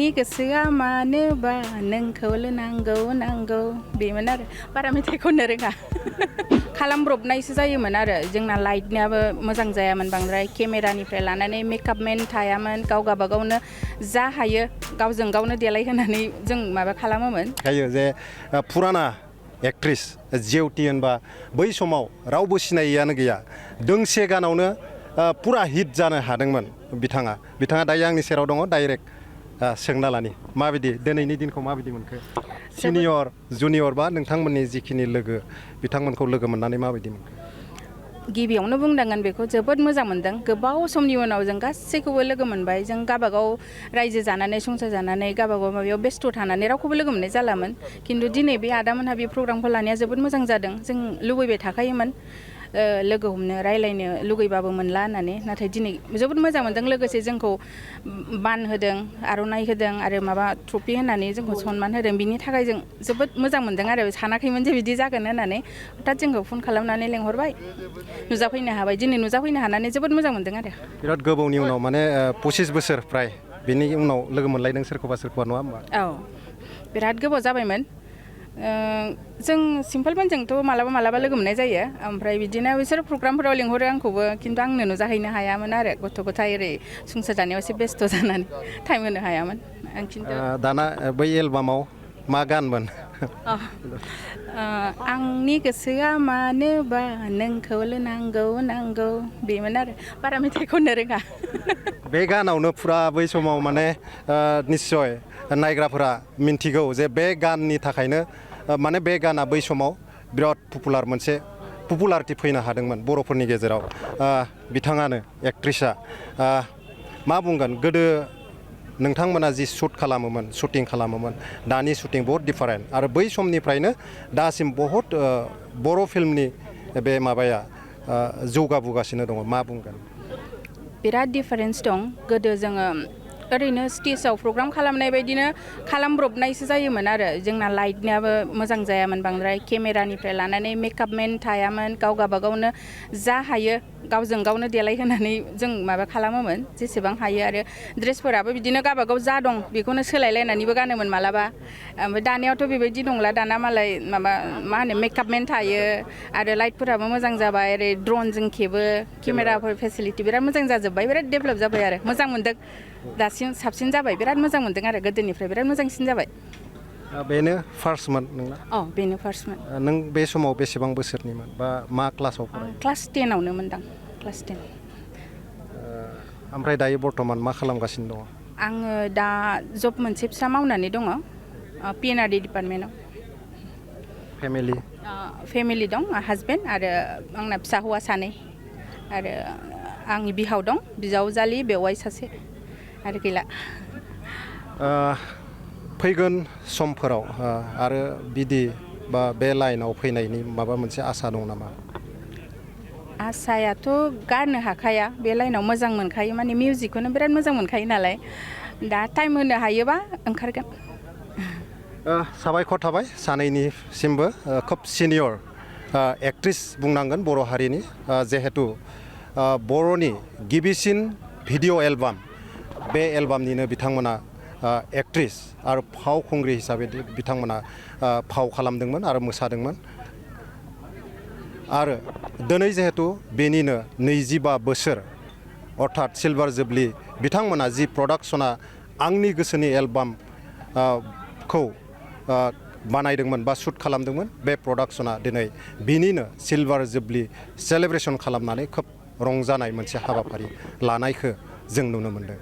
आंनि गोसोआ मानोबा नोंखौल' नांगौ नांगौ बेमोन आरो बारा मेथाइ खननो रोङा खालामब्रबनायसो जायोमोन आरो जोंना लाइटनियाबो मोजां जायामोन बांद्राय केमेरानिफ्राय लानानै मेकआपमेन थायामोन गाव गावबागावनो जा हायो गावजों गावनो देलायहोनानै जों माबा खालामोमोन हायो जे फुराना एक्ट्रिस जेउटि होनबा बै समाव रावबो सिनायैयानो गैया दोंसे गानावनो पुरा हिट जानो हादोंमोन बिथाङा दायो आंनि सेराव दङ डाइरेक्ट सोंना लानि माबायदि दिनैनि दिनखौ माबायदि मोनखो सिनियर जुनियर बा नोंथांमोननि जिखिनि लोगो बिथांमोनखौ लोगो मोननानै माबायदि मोनखो गिबियावनो बुंनांगोन बेखौ जोबोद मोजां मोनदों गोबाव समनि उनाव जों गासैखौबो लोगो मोनबाय जों गावबागाव रायजो जानानै संसार जानानै गावबागाव माबायाव बेस्थ' थानानै रावखौबो लोगो मोननाय जालामोन खिन्थु दिनै बे आदामोनहा बे प्रग्रामखौ लानाया जोबोद मोजां जादों जों लुबैबाय थाखायोमोन लोगो हमनो रायलायनो लुगैबाबो मोनला होननानै नाथाय दिनै जोबोद मोजां मोनदों लोगोसे जोंखौ मान होदों आर'नाइ होदों आरो माबा ट्रफि होनानै जोंखौ सनमान होदों बिनि थाखाय जों जोबोद मोजां मोनदों आरो सानाखैमोन जे बिदि जागोन होननानै हथात जोंखौ फन खालामनानै लेंहरबाय नुजाफैनो हाबाय दिनै नुजाफैनो हानानै जोबोद मोजां मोनदों आरो बिराद गोबावनि उनाव माने 25 बोसोर फ्राय बिनि उनाव लोगो मोनलायदों सोरखौबा नङा होमबा औ बिराद गोबाव जाबायमोन जों सिम्पोलमोनजोंथ' मालाबा लोगो मोननाय जायो ओमफ्राय बिदिनो बिसोर प्रग्रामफोराव लिंहरो आंखौबो खिन्थु आंनो नुजाहैनो हायामोन आरो गथ' गथाय ओरै संसार जानायाव एसे बेस्थ' जानानै टाइम होनो हायामोन आं खिन्थु दाना बै एलबामाव मा गानमोन आंनि गोसोआ मानोबा नोंखौल' नांगौ नांगौ बेमोन आरो बारा मेथाइ खननो रोङा बे गानावनो फुरा बै समाव माने निस्सय नायग्राफोरा मिन्थिगौ जे बे गाननि थाखायनो माने बे गाना बै समाव बिराद मोनसे पपुलारिटि फैनो हादोंमोन बर'फोरनि गेजेराव बिथाङानो एक्ट्रिसा मा बुंगोन गोदो नोंथांमोना जि शुटिं खालामोमोन दानि शुटिं बहुत डिफारेन्ट आरो बै समनिफ्रायनो दासिम बहुत बर' फिल्मनि बे माबाया जौगाबोगासिनो दङ मा बुंगोन बिराद डिफारेन्स दं गोदो जोङो ओरैनो स्टेजाव प्रग्राम खालामनाय बायदिनो खालामब्रबनायसो जायोमोन आरो जोंना लाइटनियाबो मोजां जायामोन बांद्राय केमेरानिफ्राय लानानै मेकआपमेन थायामोन गाव गावबागावनो जा हायो गावजों गावनो देलायहोनानै जों माबा खालामोमोन जेसेबां हायो आरो ड्रेसफोराबो बिदिनो गावबागाव जा दं बेखौनो सोलायलायनानैबो गानोमोन मालाबा ओमफ्राय दानियावथ' बेबायदि नंला दाना मालाय मा होनो मेकआपमेन थायो आरो लाइटफोराबो मोजां जाबाय ओरै ड्रनजों खेबो केमेराफोर फेसिलिटि बिराद मोजां जाजोब्बाय बिराद डेभेलप जाबाय आरो मोजां मोनदों दासिम साबसिन जाबाय बिराद मोजां मोनदों आरो गोदोनिफ्राय बिराद मोजांसिन जाबाय बेनो फार्स्टमोन नोंना बेनो फार्स्टमोन नों बे समाव बेसेबां बोसोरनिमोन बा मा क्लासाव फरायो क्लास 10आवनो मोनदां क्लास 10 ओमफ्राय दायो बर्तमान मा खालामगासिनो दङ आङो दा जब मोनसे फिसा मावनानै दङ पिएनआरडि डिपार्टमेन्टआव फेमिलि दं हासबेन्ड आरो आंना फिसा हौवा सानै आरो आंनि बिहाव दं बिजावजालि बेवाइ सासे आरो गैला फैगोन समफोराव आरो बिदि बा बे लाइनाव फैनायनि माबा मोनसे आसा दं नामा आसायाथ' गारनो हाखाया बे लाइनाव मोजां मोनखायो माने मिउजिकखौनो बिराद मोजां मोनखायो नालाय दा टाइम होनो हायोबा ओंखारगोन साबायखर थाबाय सानैनिसिमबो खोब सिनियर एक्ट्रिस बुंनांगोन बर' हारिनि जिहेतु बर'नि गिबिसिन भिडिअ एलबाम बे एलबामनिनो बिथांमोना एक्ट्रिस आरो फावखुंग्रि हिसाबै बिथांमोना फाव खालामदोंमोन आरो मोसादोंमोन आरो दिनै जिहेतु बेनिनो 25 बोसोर अर्थात सिलभार जुबलि बिथांमोना जि प्रडाक्शना आंनि गोसोनि एलबाम खौ बानायदोंमोन बा शुट खालामदोंमोन बे प्रडाक्शना दिनै बिनिनो सिलभार जुबलि सेलेब्रेसन खालामनानै खोब रंजानाय मोनसे हाबाफारि लानायखौ जों नुनो मोनदों